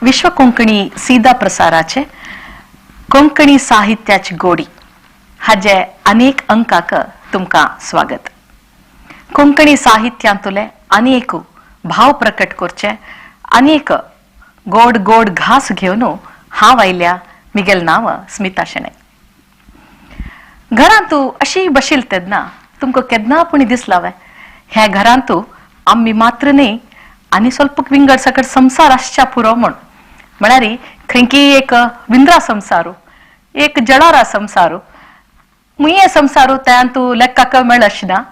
विश्व कोंकणी सीधा प्रसाराचे कोंकणी साहित्याची गोडी हाजे अनेक अंकाक तुमकां स्वागत. कोंकणी साहित्यांतले अनेक भाव प्रकट करचे अनेक गोड गोड घास घेवन हांव आयल्या. मिगेल नांव स्मिता शेणै. घरांतू अशी बशील तेन्ना तुमकां केन्ना पुणी दिसलावे ह्या घरांतू आमी मात्र न्ही आनी स्वल्प विंगड सकट संसार आसच्या पुरो म्हण, म्हळ्यार खंयकी एक विंद्रा संसारू, एक जळारा संसारू, मुये संसारू तूं लेक्काक मेळशिना,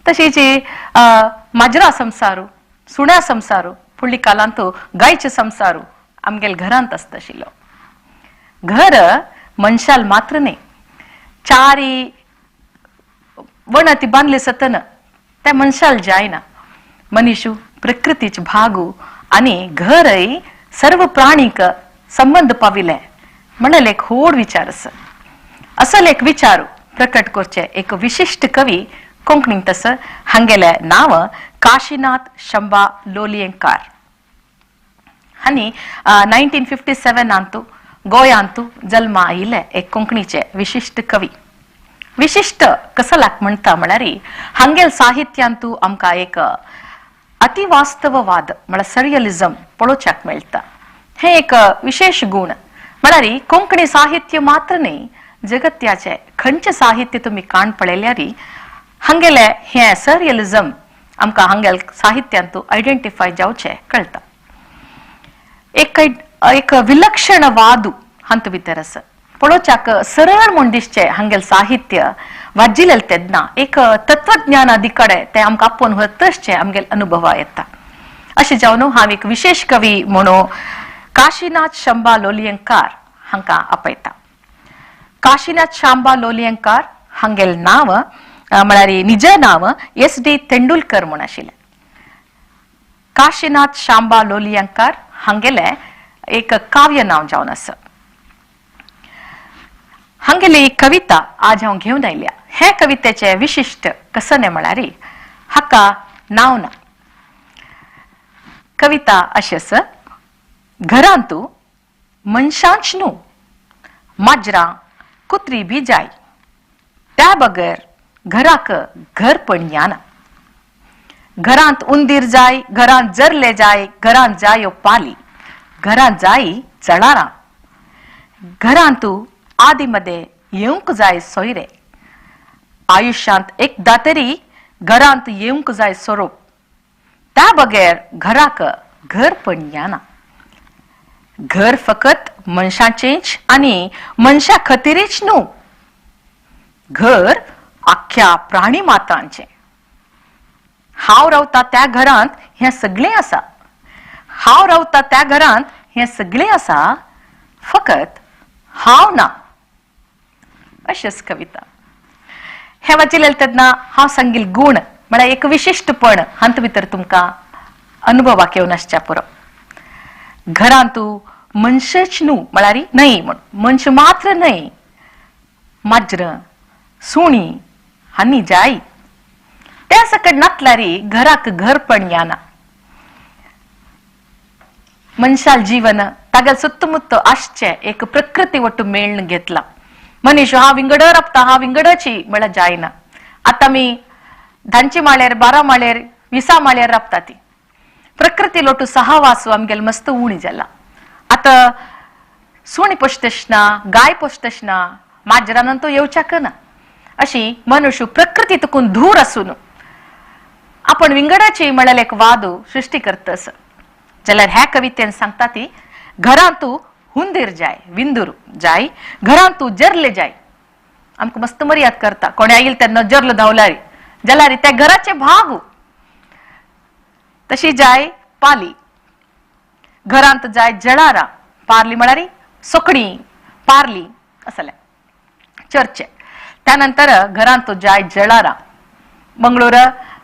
तशीच माजरा संसारू, सुण्या संसारू, फुडली कालांतू गायचे संसारू आमगेल घरांत आसता आशिल्लो. घर मनशाल मात्र न्ही, चारी वणती बांदली सतन त्या मनशाल जायना. मनीशू प्रकृतीच भागू आनी घरय सर्व प्राणीक संबंद पाविले म्हणलें एक व्हड विचार आसा. असल एक विचार प्रकट करचे एक विशिश्ट कवी कोंकणींत आसा. हांगेलें नांव काशीनाथ शंबा लोलयेंकार. आनी 1957 गोंयांतू जल्मा आयिल्ले एक कोंकणीचे विशिश्ट कवी. विशिश्ट कसलाक म्हणटा म्हळ्यार हांगेल साहित्यांतू आमकां एक अतिवास्तववाद म्हळ्यार सरियलिझम पळोवच्याक मेळटा. हे एक विशेष गुण म्हळ्यार कोंकणी साहित्य मात्र न्ही, जगत्याचे खंयचें साहित्य तुमी काण पळयल्यार हांगेले हे सरियलिझम आमकां हांगेल साहित्यांतू आयडेंटिफाय जावचें कळटा. एक एक विलक्षणवादू हातूंत भितर आसा. पळोवच्याक सरळ म्हूण दिसचें हांगेल साहित्य वाजिलें तेन्ना एक तत्वज्ञानादी कडेन तें आमकां आपोवन व्हरतशें आमगेल अनुभवा येता. अशें जावन हांव एक विशेष कवी म्हणून काशीनाथ शंबा लोलयेंकार हांकां आपयता. काशीनाथ शांबा लोलयेंकार हांगेल नांव म्हळ्यार निज नांव एस डी तेंडुलकर म्हूण आशिल्लें. काशीनाथ शांबा लोलयेंकार हांगेलें एक काव्य नांव जावन आसा. हांगेली कविता आज हांव घेवन आयल्या. हे कवितेचे विशिश्ट कसने म्हळ्यार हाका नांव ना. कविता अशें आसा. घरांतू मनशांच न्हू, माजरां कुत्री बी जाय, त्या बगर घराक घर पण याना. घरांत उंदीर जाय, घरांत जरले जाय, घरांत जायो पाली, घरांत जाय जळारां, घरांतू आदी मध्ये येवंक जाय सोयरे, आयुष्यांत एकदा तरी घरांत येवंक जाय सोरोप, त्या बगैर घराक घर पण याना. घर फकत मनशाचेंच आनी मनशा खातीरच न्हू, घर आख्ख्या प्राणी मात्रांचें. हांव रावता त्या घरांत हें सगळें आसा, हांव रावता त्या घरांत हें सगळें आसा, फकत हांव ना. अशेंच कविता. हें वाचिल्लें तेन्ना हांव सांगील गुण म्हळ्यार एक विशिश्टपण हातूंत भितर तुमकां अनुभवाक येवन आसच्या पुरो. घरांतू मनशच न्हू म्हळ्यार न्हय म्हण मनश मात्र न्हय, माजरां सुणी हांनी जाय, त्या सकट नातल्यार घराक घर पण याना. मनशाल जीवन तागेल सुत्तमुत्त आसचें एक प्रकृती वट्टू मेळ्ण घेतला. मनीस हा विंगड राबता, हा विंगडची म्हळ्यार जायना. आतां आमी धांची माळ्यार, 12 माळ्यार, 20 माळ्यार राबता ती प्रकृती लोटू सहवासू आमगेल मस्त उणी जाला. आतां सुणी पोशतशना, गाय पोशतशना, माजरान तो येवच्याक ना. अशी मनुष्य प्रकृती तुकून धूर आसून आपण विंगडाची म्हळ्यार एक वादू सृष्टी करतस. जाल्यार ह्या कवितेन सांगता ती घरांतू हुंदीर जाय, विंदूर जाय, घरांतू जरले जाय. आमकां मस्त मर्याद करता, कोणी आयल तेन्ना जरलो धांवल्यार जाल्यार त्या घराचे भाग. तशी जाय पाली, घरांत जाय जळारां, पारली म्हळ्यार सोकणी, पारली असले चर्चे. त्यानंतर घरांत जाय जळारां, मंगळूर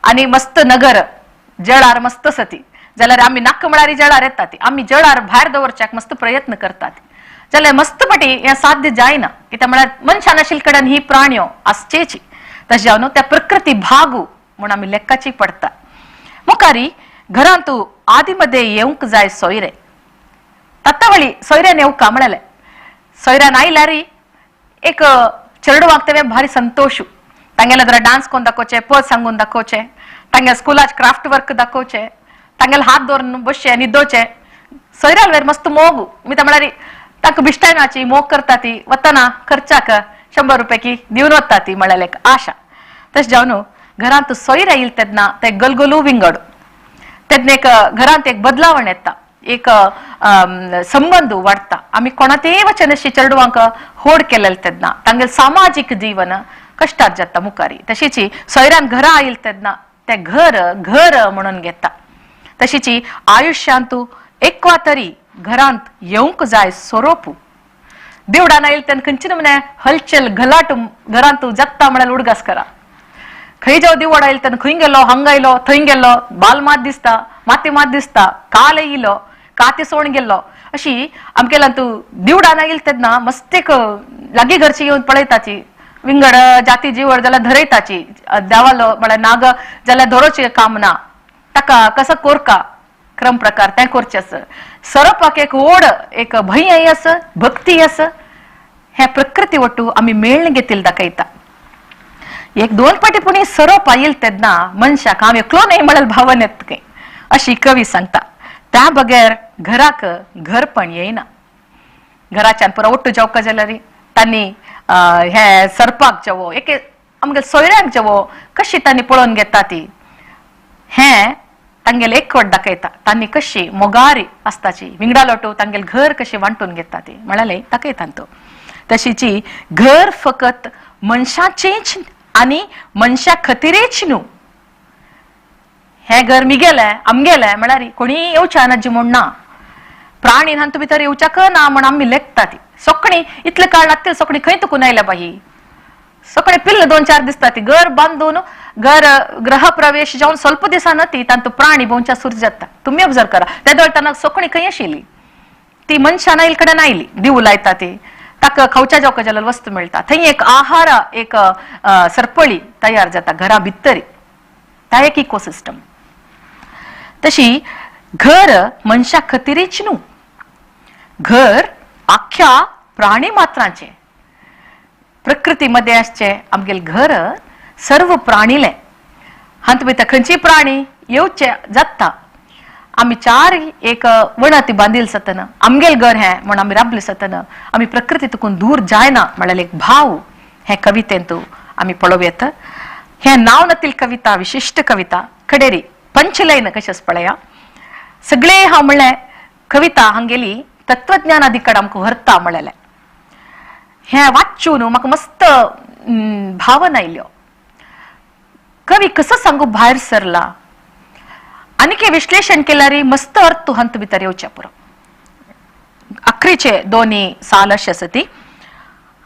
आनी मस्त नगर जळार मस्त सती जाल्यार आमी नाक म्हळ्यार जळार येता ती. आमी जळार भायर दवरच्याक मस्त प्रयत्न करतात जाल्यार मस्त पटी हें साध्य जायना. कित्याक म्हळ्यार मनशान आशिल्ले कडेन ही प्राण्यो आसचेची. तशें जावन त्या प्रकृती भागू म्हूण आमी लेक्काची पडटा. मुखारी घरांतू आदी मध्ये येवंक जाय सोयरे. तत्तवळी सोयऱ्यान येवका म्हळेलें. सोयऱ्यान आयल्यार एक चेडवाक तेवें भारी संतोशू. तांगेले जरा डान्स कोन्न दाखोवचें, पद सांगून दाखोवचें, तांगेले स्कुलाच क्राफ्ट वर्क दाखोवचें, तांगेले हात दवरून बसचें न्हिदोवचें. सोयऱ्याल वेर मस्त मोग मिता म्हळ्यार तांकां बिश्टायनाची मोग करता ती वतना खर्चाक 100 रुपये की दिवन वता ती म्हळ्यार एक आशा. तशें जावन घरांत सोयऱ्या येयल तेन्ना ते गलगलू विंगड तेन्ना एक घरांत एक बदलावण येता, एक संबंद वाडटा. आमी कोणातेय वचन अशी चेडवांक होड केलेले तेन्ना तांगेले सामाजीक जीवन कश्टात जाता मुखारी. तशीच सोयऱ्यान घरा आयल तेन्ना ते घर घर म्हणून घेता. तशीच आयुष्यांत एकवा तरी घरांत येवंक जाय सोरोपू. देवडान आयल तेन्ना खंयची नमुने हलचल घलाट घरांत जाता म्हळ्यार उडगास करा. खंय जावं दिवड आयल तेन्ना खंय गेलो, हांगा आयलो, थंय गेलो, बाल मात दिसता, माती मात दिसता, काल येयलो, काती सोण गेल्लो, अशी आमगेल्यान तूं दिवडान आयल तेन्ना मस्त एक लागीं घरची येवन पळयताची, विंगड जाती जीवड जाल्यार धरयताची. देवालो म्हळ्यार नाग जाल्यार धरोचें काम ना, ताका कसो कोरका क्रम प्रकार तें करचें आसा. सोरोपाक एक ओड, एक भंय आसा, भक्ती आसा. हे प्रकृती वट्टू आमी मेळ्ण घेतिल्लें दाखयता. एक दोन पाटी पुणी सोरोप आयल तेन्ना मनशाक हांव एकलो न्हय म्हळ्यार भावन येता खंय, अशी कवी सांगता. त्या बगैर घराक घरपण येयना. घराच्यान पुरो ಒಟ್ಟು जावका जाल्यार तांणी हे सरपाक जेवो, एक आमगे सोयऱ्यांक जेवो कशी तांणी पळोवन घेता ती, हें तांगेले एकवट दाखयता. तांणी कशी मोगारी आसताची, विंगडा लोटू तांगेले घर कशी वांटून घेता ती म्हळ्यार दाखयता तो. तशीची घर फकत मनशाचेंच आनी मनशा खातीरच न्हू. हें घर मिगेलें आमगेलें म्हळ्यार कोणी येवच्या ना जी म्हूण ना, प्राणी हातूंत भितर येवच्याक ना म्हण आमी लेखता ती. सोकणी इतले काळ लागतील, सोकणी खंय तुकून आयल्या बाई, सगळे पिल्ल 2-4 दिसता ती घर बांदून घर ग्रह प्रवेश जावन ಸ್ವಲ್ಪ दिसान ती तांतू प्राणी भोंवच्या सुरू जाता. तुमी ऑब्जर्व करा, त्या वेळार सोकणी खंय आशिल्ली ती मनशान आयल कडेन आयली. दिवू लायता ती, ताका खावच्या जेवका जाल्यार वस्तू मेळटा, थंय एक आहार एक सरपळी तयार जाता घरा भितरी, ता एक इकोसिस्टम. तशी घर मनशा खातीरच न्हू, घर आख्या प्राणी मात्रांचे प्रकृतीमध्ये आसचे आमगेले घर सर्व प्राणीले. हातूंत भितर खंयची प्राणी येवचे जाता. आमी चार एक वणती बांदिल जातना आमगेल घर हें म्हण आमी राबले जातना आमी प्रकृती तुकून दूर जायना म्हळ्यार एक भाव हे कवितेंत आमी पळोवं येता. हें नांव नतील कविता विशिश्ट कविता कडेरी पंचलयन कशेंच पळया. सगळे हांव म्हणलें कविता हांगेली तत्वज्ञानादिकड आमकां व्हरता म्हणलेलें. हें वाचून म्हाका मस्त भावना आयल्यो. कवी कसो सांगू भायर सरला आनी विश्लेषण केल्यार मस्त अर्थ हातूंत भितर येवचे पुरो. अखरीचे दोनी साल अशें आसा ती,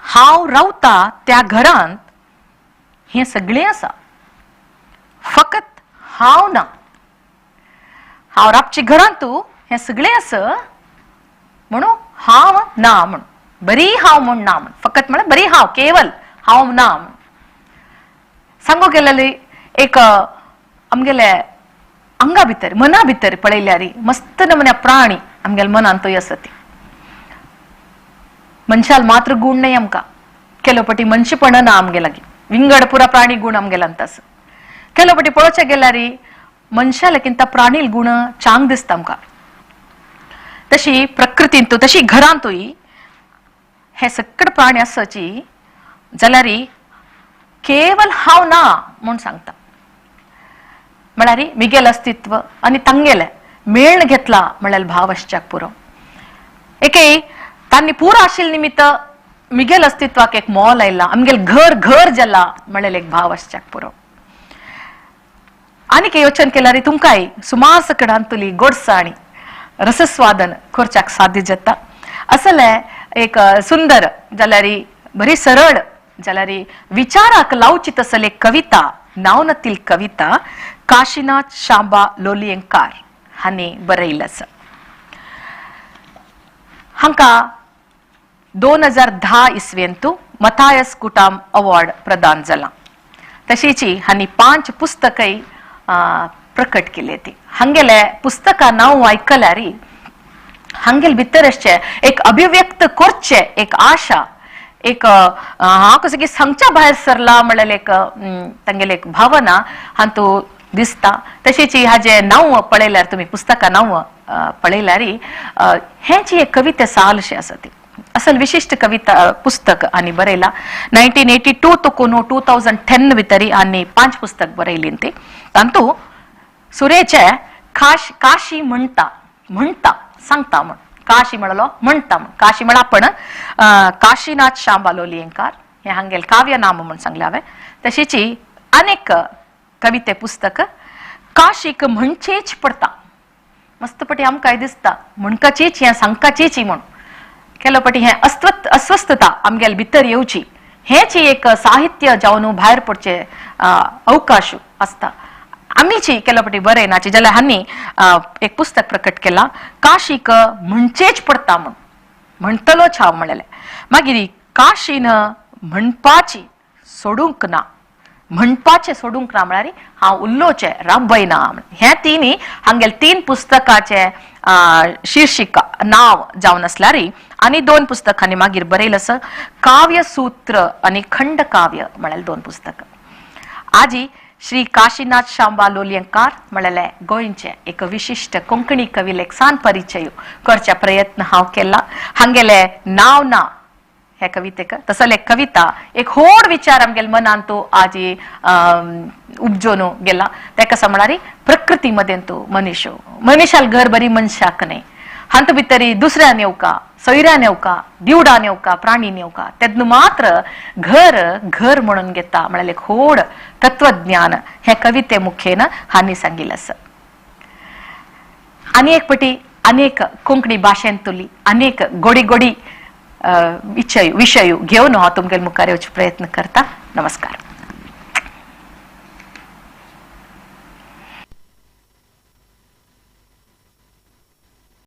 हांव रावता त्या घरांत हें सगळें आसा, फकत हांव ना. हांव राबची घरांत हें सगळें आसा म्हणून हांव ना म्हण, बरी हांव म्हूण ना म्हण, फकत म्हळ्यार बरी हांव, केवल हांव ना म्हण. सांगू गेलेली एक आमगेले आंगा भितर मना भितर पळयल्यार मस्त नमुन्या प्राणी आमगेले मनांतूय आसा ती. मनशाल मात्र गुण न्हय आमकां, केलो पटी मनशेपण ना आमगे लागीं, विंगड पुरा प्राणी गुण आमगेले आसा. केलो पटी पळोवचें गेल्यार मनशा लेगीन प्राणील गुण चांग दिसता आमकां. तशी प्रकृतींत तशी घरांतूय हे सगळे प्राणी आसाची जाल्यार केवल हांव ना म्हूण सांगता. म्हळ्यार मिगेल अस्तित्व आनी तांगेलें मेळ्ण घेतला म्हळ्यार भाव आसच्याक पुरो. एके तांणी पुरो आशिल्ले निमित्त मिगेल अस्तित्वाक एक मोल आयला, आमगेल घर घर जाला म्हळ्यार एक भाव आसच्याक पुरो. आनीक योचन केल्यार तुमकांय सुमार सकडांतली गोडसाणी रसस्वादन करच्याक साध्य जाता. असले एक सुंदर जाल्यार बरी सरळ जाल्यार विचाराक लावची तसले कविता नावनतील कविता काशीनाथ शांबा लोलयेंकार हांणी बरयल्लें आसा. हांकां 2010 इसवेंतू मथायस कुटाम अवॉर्ड प्रदान जाला. तशीच हांणी 5 पुस्तकय प्रकट केले ती. हांगेले पुस्तकां नांव आयकल्यार हांगेल भितर आसचे एक अभिव्यक्त करचे एक आशा एक हांव कसो की सांगच्या भायर सरला म्हणल्यार एक तांगेले एक भावना हातूंत दिसता. तशीच हाजे नांव पळयल्यार तुमी पुस्तकां नांव पळयल्यार हें जी एक कविता सालशें आसा ती असल विशिश्ट कविता पुस्तक आनी बरयला. 1982 तकून 2010 भितरी आनी 5 पुस्तक बरयली ती. तातूंत सुरेचे खाश काशी म्हणटा म्हणटा सांगता म्हण काशी म्हणलो म्हणटा म्हण काशी म्हण आपण काशीनाथ शांबा लोलयेंकार हे हांगेल काव्यनाम म्हण सांगले हांवें. तशीच अनेक कविते पुस्तक काशीक म्हणचेच पडटा मस्त पटी आमकांय दिसता म्हणकाचीच हें सांगकाचीच म्हण केलो पटी हें अस्वस्थता आमगेल भितर येवची हेच एक साहित्य जावन भायर पडचे अवकाश आसता. आमीची केलो पटी बरयनाची जाल्यार हांणी एक पुस्तक प्रकट केलां काशीक म्हणचेच पडटा म्हण म्हणटलोच हांव म्हणलें. मागीर काशीन म्हणपाची सोडूंक ना म्हणपाचें सोडूंक ना म्हळ्यार हांव उल्लोचें राबयना. हे तिनी हांगेल 3 पुस्तकाचे शीर्षिका नांव जावन आसल्यार आनी 2 पुस्तकांनी मागीर बरयलें आसा काव्यसूत्र आनी खंडकाव्य म्हळ्यार 2 पुस्तकां. आजी श्री काशीनाथ शांबा लोलयेंकार म्हळ्यार गोंयचे एक विशिश्ट कोंकणी कवी लेखसान परिचय करचे प्रयत्न हांव केला. हांगेले नांव ना हे कवितेक तसले कविता एक होड विचार आमगेले मनान तो आजी उपजोन गेला. तेका म्हळ्यार प्रकृती मदें तो मनीश मनीशाल घर बरी मनशाक न्हय हांत भितरी दुसऱ्यान येवका सोयऱ्यान येवका दिवडान येवका प्राणीन येवका तेन्ना मात्र घर घर म्हणून घेता म्हळ्यार एक होड तत्वज्ञान हे कविते मुखेन हांणी सांगिल्लें आसा. आनी एक पटी अनेक कोंकणी भाशेंत तुली अनेक गोडी गोडी विशय घेवन हांव तुमगेले मुखार येवचो प्रयत्न करता. नमस्कार.